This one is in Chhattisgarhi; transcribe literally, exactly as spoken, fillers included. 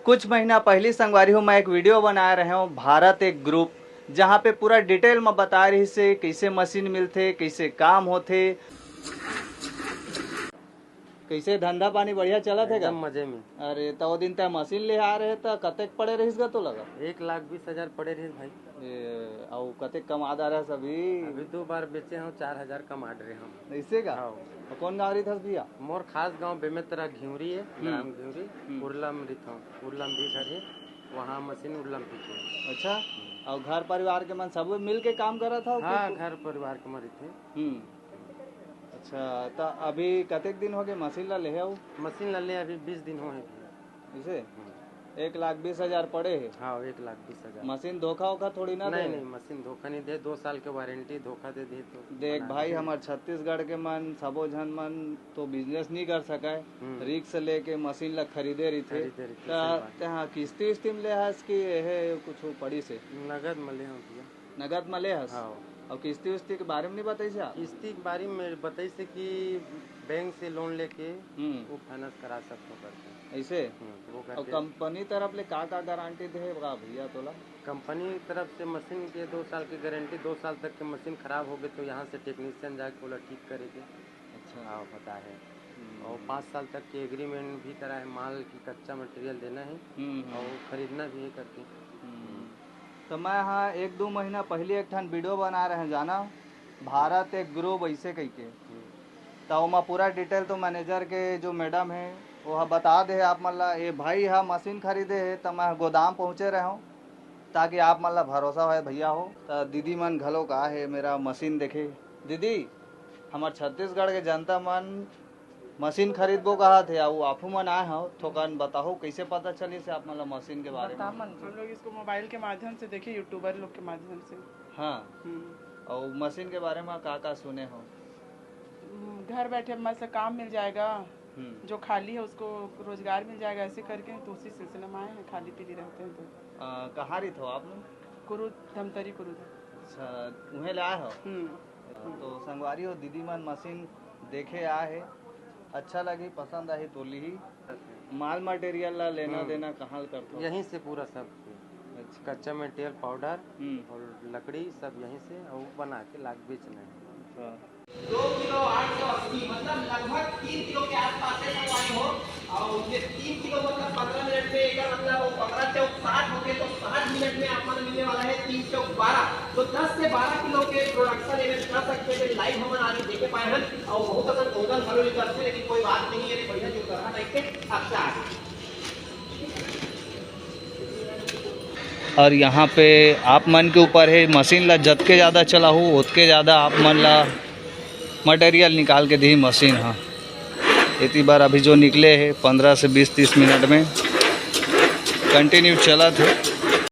कुछ महीना पहिली संगवारी हो, मैं एक वीडियो बनाए रहे हूँ भारत एक ग्रुप, जहाँ पे पूरा डिटेल में बता रही से कैसे मशीन मिलथे, कैसे काम होथे, कैसे धंधा पानी बढ़िया चलत हे का? एकदम मजे में। अरे, त वो दिन तै मशीन ले आ रहे त कतेक पड़े रहिस गा तोला गा? एक लाख बीस हजार पड़े रहिस भाई। ए, अउ कतेक कमा डारे हस अभी? अभी दो बार बेचे हूँ, चार हजार कमा डरे हूँ। ऐसे का? हाँ। तो कौन गाँव रहिथस भैया? मोर खास गाँव बेमेतरा घिउरी है, हम्म। ग्राम घिउरी, हम्म। उरला में रहिथौं, उरला में भी घर है, वहाँ मशीन उरला में पीछे। अच्छा, अउ घर परिवार के मन सब मिल के काम करत हव कि हाँ, को- घर परिवार के मन रहिथे। हम्म। अच्छा, त अभी कतेक दिन हो गए मशीन ला लेहे हव? मशीन ला ले अभी बीस दिन हो है भैया। इसे? हम्म। एक लाख बीस हजार पड़े हे? हाँ, एक लाख बीस हजार। मशीन धोखा वोखा थोड़ी ना नहीं, दे? नहीं, मशीन धोखा नहीं दे, दो साल के वारंटी, धोखा दे दे तो देख बना भाई, दे। हमर छत्तीसगढ़ के मन, सबो झन मन तो बिजनेस नहीं कर सकय, हम्म। रिस्क लेके मशीन ला खरीदे रहिथे। खरीदे रहिथे, त सही बात है। तेहा किस्ती उस्ती में ले हस कि एहे कुछ पड़ी से? नगद में ले हूँ भैया। नगद में ले हस? हाँ। अउ किस्ती उस्ती के बारे में नहीं बताइस आप? किस्ती के बारे में बताइस कि बैंक से लोन लेके हम्म। वो फाइनेंस करा सकथो करके। ऐसे? हम्म, वो अउ करके। कंपनी तरफ ले का का गारंटी दे हे बा भैया तोला? कंपनी तरफ से मशीन के दो साल की गारंटी, दो साल तक के मशीन खराब हो गए तो यहाँ से टेक्नीशियन जाके बोला ठीक करेंगे। अच्छा। हाँ, पता है। हम्म। और पाँच साल तक के एग्रीमेंट भी करा है, माल की कच्चा मटेरियल देना है हम्म, हम्म। और खरीदना भी है करके। हम्म। तो मैं हाँ एक दो महीना पहले एक ठन वीडियो बना रहे हैं जाना, भारत एक ग्रुप ऐसे कह के। हम्म। तो ओमा पूरा डिटेल तो मैनेजर के जो मैडम है वो ह बता दे हे आप मन ला। ये भाई ह मशीन खरीदे हे त मैं गोदाम पहुँचे रहे हूँ ताकि आप मन ला भरोसा होए भैया हो। त दीदी मन घलो का हे मेरा मशीन देखे। दीदी, हमर छत्तीसगढ़ के जनता मन मशीन खरीदबो कहत हे, अउ आफू मन आए हव, थोकन बताहू कइसे पता चलिस हे आप मन ला मशीन के बारे बता में? मंजू। हम लोग इसको मोबाइल के माध्यम से देखे, यूट्यूबर लोग के माध्यम से। हाँ। हम्म। अउ मशीन के बारे में का का सुने हो? हम्म, घर बैठे मस्त काम मिल जाएगा, हम्म। जो खाली है उसको रोजगार मिल जाएगा, ऐसे करके तो उसी सिलसिले में आए हैं, खाली पीली रहते हैं तो। आ, कहाँ रहिथो आप लोग? कुरुद, धमतरी कुरुद। अच्छा, उहें ले आए हो? हम्म। तो संगवारी हो, दीदी मन मशीन देखे आए हे, अच्छा लगी, पसंद आही तो लिही। माल मटेरियल ला लेना हम्म। देना कहाँ करथो? यहीं से पूरा सब। अच्छा। कच्चा मटेरियल, पाउडर हम्म। और लकड़ी सब यहीं से, और बना के ला के बेचना है। हाँ। दो किलो आठ सौ अस्सी, मतलब लगभग तीन किलो के आसपास है संगवारी हो। और ये तीन किलो मतलब पन्द्रह मिनट में, एकर मतलब वो पन्द्रह चौक साठ हो गए, तो साठ मिनट में आप मन मिलने वाला है तीन चौक बारह। तो दस से बारह किलो के प्रोडक्शन ये कर सकते थे, लाइव हमन आज देखे पाए हैं। और बहुत अकन गोंदल घलो निकलथे, लेकिन कोई बात नहीं है, बढ़िया जो करना टाइप के अच्छा आ गया। और यहाँ पे आप मन के ऊपर है, मशीन ला जतके ज़्यादा चलाहू, ओतके ज़्यादा आप मन ला मटेरियल निकाल के दी मशीन। हाँ, इतनी बार अभी जो निकले है पन्द्रह से बीस तीस मिनट में कंटिन्यू चलत है।